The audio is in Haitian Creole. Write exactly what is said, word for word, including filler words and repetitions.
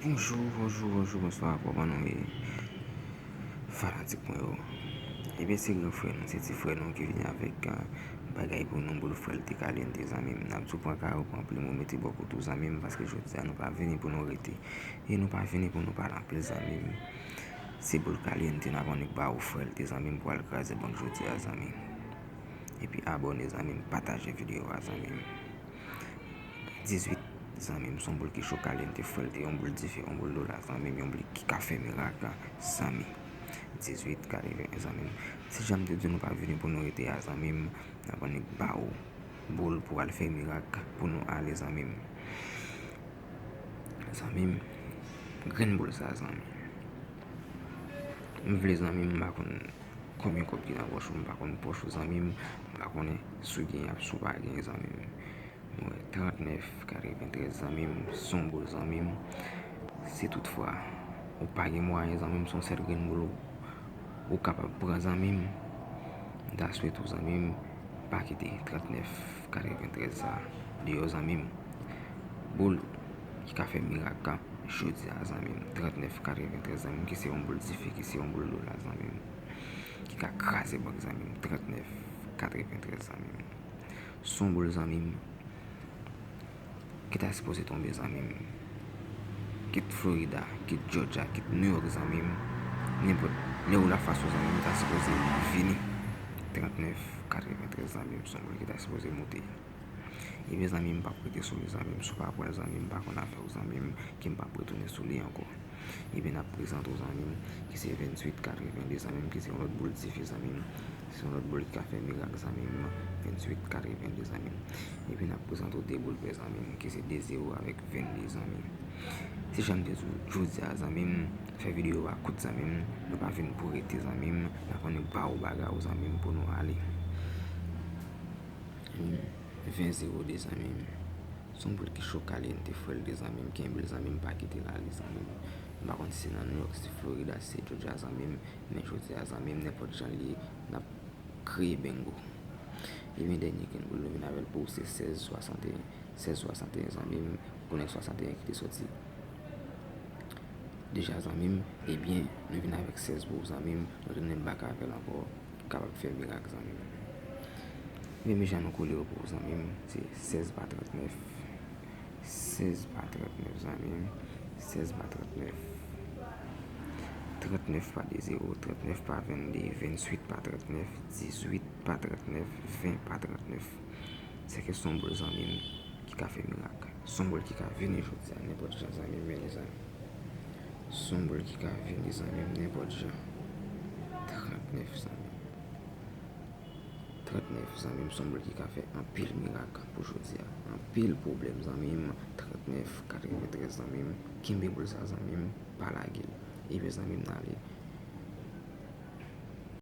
Bonjou, bonjou, bonjou, bonswa, kòman nou ye? Fanatik mwen yo. Ebyen, se gran frè nou, se ti frè nou ki vini avèk, ah, bagay pou nou, boul frè l te kalyante, zanmi m. N ap tou pran kay ou, pran plim ou, mete bò kote w, zanmi m, paske jodi a nou pa vini pou nou rete. E nou pa vini pou nou pale anpil, zanmi m. Se boul kalyante n ap annik ba ou, frè l te, zanmi m, pou al kraze bank jodi a, zanmi m. Epi abòne, zanmi m, pataje videyo a, zanmi m. Dizuit, zanmi m, se yon boul ki cho kalyante, frè l te, yon boul dife, yon boul dola, zanmi m, yon boul ki ka fè mirak, zanmi. Dizuit, katreven, zanmi m. Se jan m te di nou pa vini pou nou rete a, zanmi m, n ap annik ba ou boul pou al fè mirak pou nou ale, zanmi m. Zanmi m, grenn boul sa, zanmi. M vle, zanmi m, m pa konn konbyen kòb ki nan pòch ou, m pa konn pòch ou, zanmi m, m pa konnen si w gen, si w pa gen, zanmi m. M wè trannèf katreventrèz, zanmi m, se yon boul, zanmi m. Si toutfwa ou pa gen mwayen, zanmi m, se yon sèl grenn boul ou, ou kapab pran, zanmi m. M ta swete w, zanmi m, pa kite trannèf katreventrèz sa deyò, zanmi m. Boul ki ka fè mirak jodi a, zanmi m. Trannèf katreventrèz, zanmi m, ki se yon boul dife, ki se yon boul dola, zanmi m, ki ka kraze bank, zanmi m. Trannèf katreventrèz, zanmi m. Se yon boul, zanmi m, ki ta sipoze tonbe, zanmi m. Kit Florida, kit Georgia, kit New York, zanmi m. Nenpòt lè ou la fason, zanmi m, ta sipoze vini. Trannèf katreventrèz, zanmi m, se yon boul ki ta sipoze moute. Ebyen, zanmi m, m p ap rete sou li, zanmi m. Si w pa pran l, zanmi m, m pa konn afè w, zanmi m, ke m p ap retounen sou li ankò. Ebyen, n ap prezante w, zanmi m, ki se venntuit katrevende, zanmi m, ki se yon lòt boul dife, zanmi m. Se yon lòt boul ki ka fè mirak, zanmi m. Venntuit katrevende, zanmi m. Epi n ap prezante w de boul pè, zanmi m, ki se de zewo avèk vennde, zanmi m. Se jan m te di w jodi a, zanmi m, fè videyo a kout, zanmi m. Nou pa vin pou rete, zanmi m. N ap annik ba w bagay ou, zanmi m, pou nou ale. Ven zewo de, zanmi m. Se yon boul ki cho kalyante, frè l te, zanmi m. Kenbe l, zanmi m, pa kite l ale, zanmi m. M pa konn si se nan New York, si se Florida, si se Georgia, zanmi m. Men jodi a, zanmi m, nenpòt jan l ye, n ap kreye bengo. Ebyen, dènye grenn boul nou vin avè l pou ou se sèz swasanteyen. Sèz swasanteyen, zanmi m, konnen swasanteyen ki te soti deja, zanmi m. Ebyen, nou vin avèk sèz pou ou, zanmi m. Nou tounen bak avè l ankò. Kapab fè mirak, zanmi m. Ebyen, men jan nou kole yo pou ou, zanmi m, se sèz pa trannèf. Sèz pa trannèf, zanmi m. Sèz pa trannèf. Trannèf pa de zewo, trannèf pa vennde, venntuit pa trannèf, dizuit pa trannèf, ven pa trannèf. Sèke se yon boul, zanmi m, ki ka fè mirak. Se yon boul ki ka vini jodi a, nenpòt jan, zanmi m, men zanmi m. Se yon boul ki ka vini, zanmi m, nenpòt jan. Trannèf, zanmi m. Trannèf, zanmi m, se yon boul ki ka fè anpil mirak pou jodi a. Anpil pwoblèm, zanmi m. Trannèf katreventrèz, zanmi m. Kenbe boul sa, zanmi m. Pa lage l. Ebyen, zanmi m, n ale.